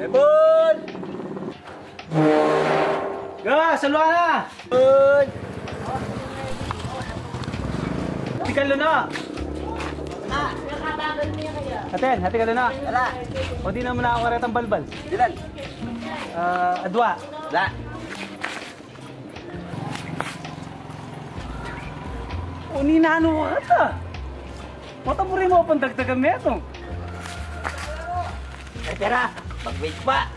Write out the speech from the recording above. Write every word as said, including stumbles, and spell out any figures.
Bol! Ga, salwa na! Bol! Tikal na! Aten, hati ka na. Ala. O di naman ako karetang balbal. Dilan. Ah, adwa. La. O, ninanu ka ta? Mata mu rin mo pandagdagan meto. Ay, pera. Mag-wait pa.